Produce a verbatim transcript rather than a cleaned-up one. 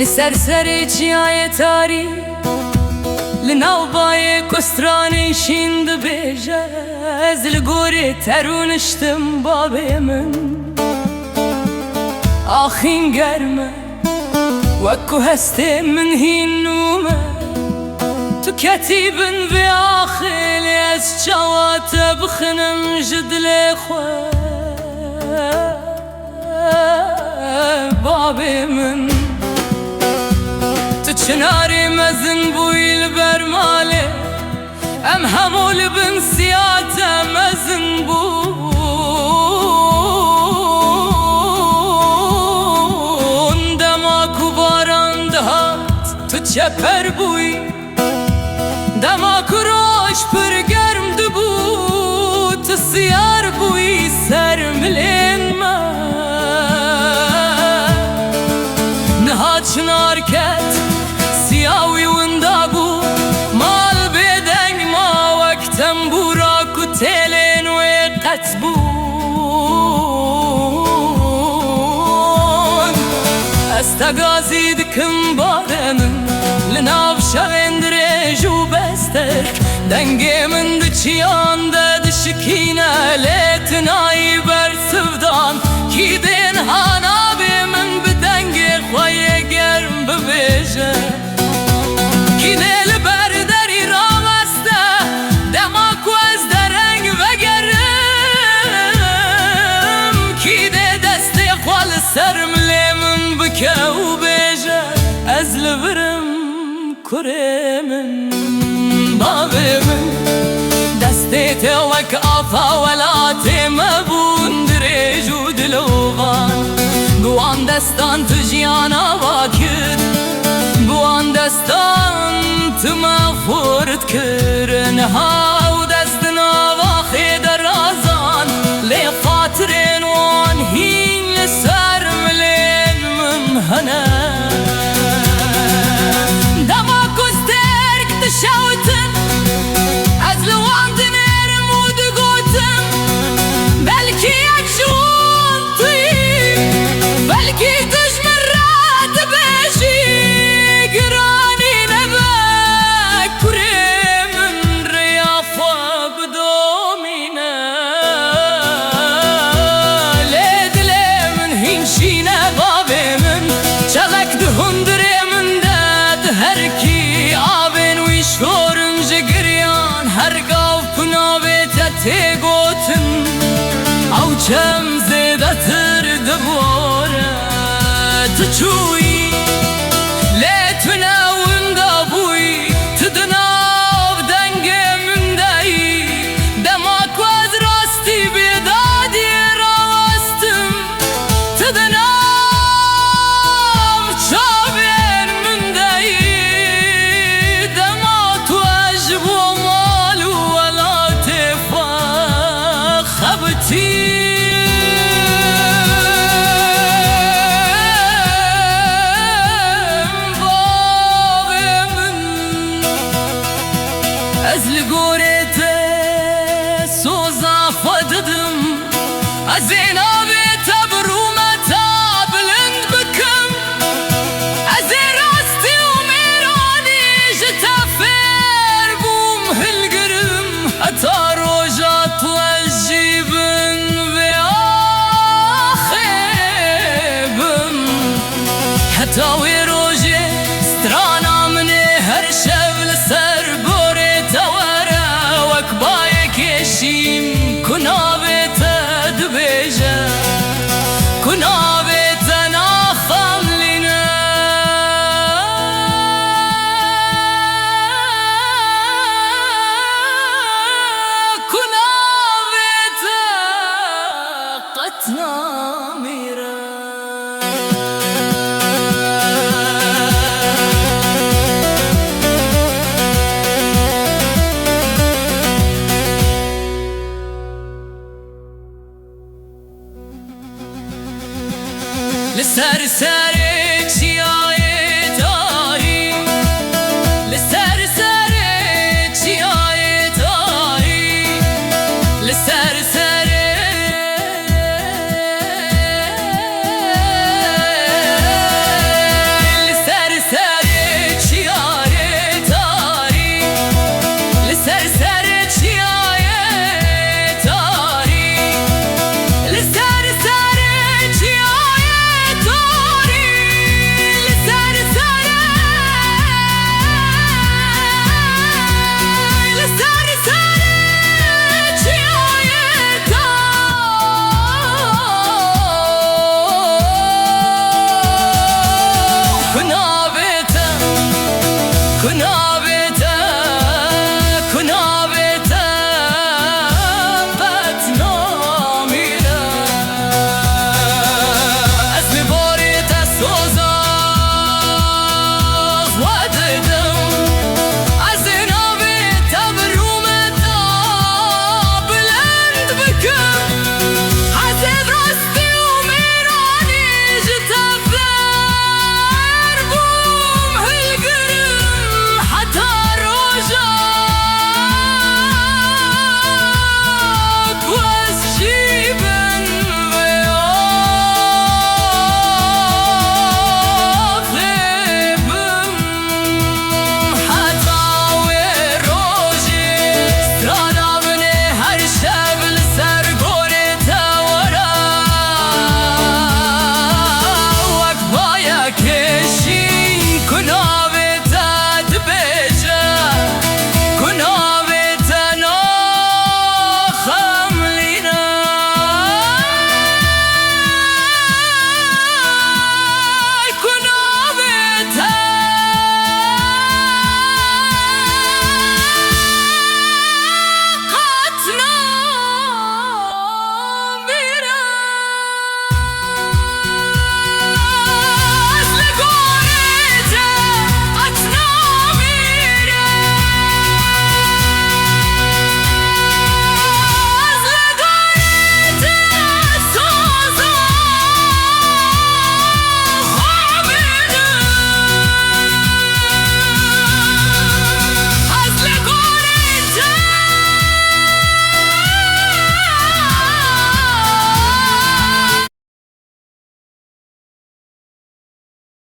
Ser serê çiyayê tarî, li nav bayê ku stranên şîn dibêje, ez li gorê te rûniştim babê min. Axîn germ e, wek ku hestê min hîn nû me. Tu ketî bin vê axê, lê ez çawa te bixinim ji dilê xwe? Babê min, tu çinarê mezin bûyî li ber malê, em hemû li bin siya te mezin bûn. Dema ku baran dihat, tu çeper bûyî. Dema ku roj pir germ dibû, tu siyar bûyî ser milên me. Niha çinar ket, siya wî winda bû, mal bêdeng ma wek tembûra ku têlên wê qet bûn. Ez te gazî dikim bavê min, li nav şevên dirêj û bestek. Dengê min di çiyan de dişikîne, lê tu nayî bersivdan. Kî dê niha navê min bi dengê xwe yê germ bibêje? Kî dê li ber derî raweste, dema ku ez dereng vegerim? Kî dê destê xwe li ser milê min bike û bêje, ez li vir im, kurê min, bavê min? Destê te wek afa welatê me bûn dirêj û dilovan. Bi wan destan tu jiyan ava kir, bi wan destan tu me xurt kir. Niha ew dest di nav axê de razan, lê xatirên wan hîn li ser milên min hene. Dema ku stêrk dişewitin, ez li wan dinêrim û digotim, belkî yek ji wan tu yî, belkî tu ji min re dibêjî, giranî nebe kurê min, rêya xwe bidomîne. Lê dilê min hîn şîn e bavê min, çaxek di hundirê min de diherikî. Avên wî şor in ji giriyan, her gav ku navê te tê gotin, ew çem zêdetir dibore. Tu çûyî, lê tu ne winda bûyî, tu di nav dengê min de yî. Dema ku ez rastî bêdadiyê rawestim, tu di nav çavên min de yî. Dema ku ez ji bo mal û welatê xwe xebitim, bavê min, ez li gorê te soza xwe didim. Ez ê navê te bi rûmeta bilind bikim. Ez ê rastî û mêranî ji te fêr bûm, hilgirim. Heta roja tu ez jî bin vê axê bim. Heta wê rojê strana min ê her şev li ser gorê te were, wek bayekê şîn ku navê te dibêje, ku navê te naxemlîne. Ku navê te qet namîre. Li ser serê